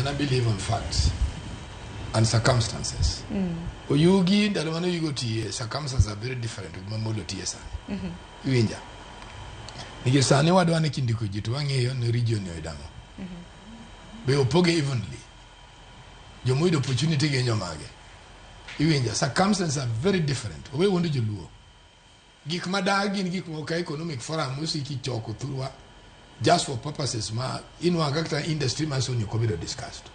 And I believe on facts and circumstances. Oyugi ndalo mane Oyugi otiye, circumstances are very different ma Molo tiye sani. Iwinja? Nikech sani wadwa ni kindiko ji to wang'iyo ni region ni oyudo ang'o. Be opoge evenly. Jomoyudo opportunity gin jomage. Iwinja? Circumstances are very different. Owe wuondo joluo. Gik madag gin gik moko ka economic forum mosiki choko thurwa just for purposes ma inwang'o kaka industry mar Sony ok obedo discussed.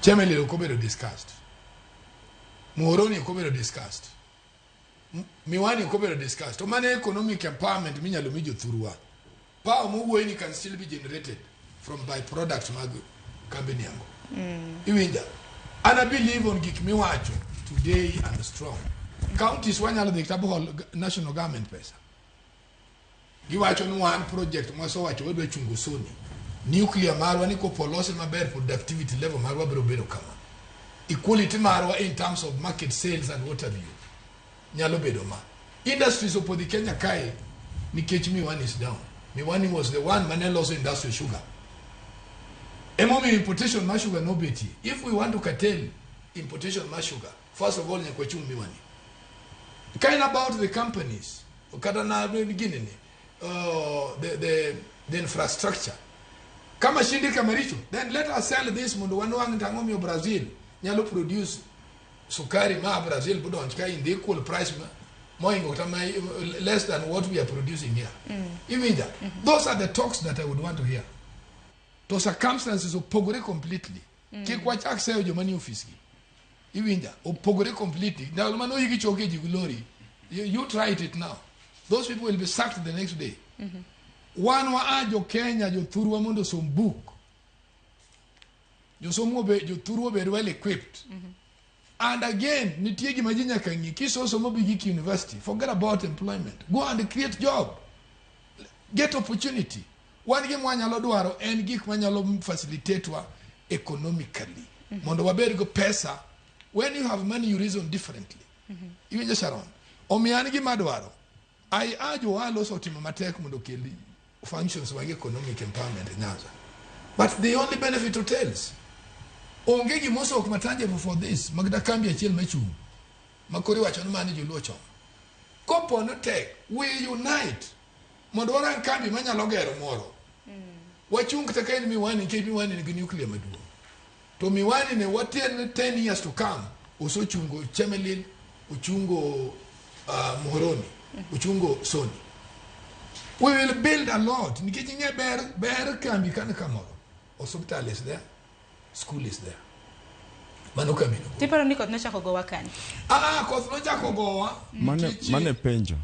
Chemelil ok obedo discussed. Muhoroni ok obedo discussed. Miwani ok obedo discussed. To mano economic empowerment minyalo mi jothurwa. Power mowuoyi ni can still be generated from byproduct mag kambi niango. Iwinja? And I believe on gik miwacho today and strong. Counties wanyalo dhi kata bohol national government pesa. Giwacho ni wan project mwasewacho wadwa chungo Sony. Nuclear marwa ni kopo olose maber, productivity level marwa biro bedo kama. Equality marwa in terms of market sales and what have you nyalo bedo ma. Industries opodhi Kenya kae nikech Miwani is down. Miwani was the one mane loso industrial sugar. Emomiyo importation mar sugar nobetie. If we want to curtail importation mar sugar, first of all nyaka wachung Miwani. Kind about the companies, kata na gini ni, the infrastructure. Kama shindi kama richo, then let us sell this mondo wanwang' tang'o miyo Brazil nyalo produce sukari ma Brazil budonj ka in the equal price ma moingo kata ma less than what we are producing here. Iwinja? Those are the talks that I would want to hear. To circumstances opogore completely. Kik wachak seyo joma ni ofis gi. Iwinja? Opogore completely. Ndalo mane oyigi choke ji gi lori. You try it now. Those people will be sacked the next day. Wan wa a jo Kenya jothurwa mondo osom book. Josomo be jothurwa obed well equipped. And again, nitie gima ji nyaka ng'i. Kisosomo bi gik university, forget about employment. Go and create job. Get opportunity. Wan gima wanyalo dwaro en gik manyalo facilitate wa economically. Mondo wabed go pesa. When you have money, you reason differently. Iwinjo, Sharon? Omiyo an gima dwaro. I urge ohala osetimo matek mondo okel functions mag economic empowerment e Nyanza. But they only benefit hotels. Onge gimosok ma tangible for this magda kambi achiel machung' makoro iwacho ni mano joluo chomo. Kopo ni tek, we unite mondo warang kambi manyalo gero moro. Wachung kata ka en Miwani, nikech Miwani nigi nuclear maduong'. To Miwani ne water 10 years to come, osechungo Chemelil, ochungo Muhoroni, ochungo Sony. We will build a lot nikech ing'e ber ber kambi kan kamoro. Hospital is there, school is there. Mano kambi no. Tiparo ni koth nochako gowa kanye? Ah, koth nochako gowa. Mane mane penjo.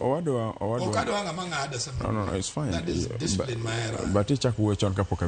Owadwa owadwa. Ok adwa ng'ama ng'ada sama. No, it's fine. That is Yeah, discipline mahero. But ichako wuoyo chon kapok.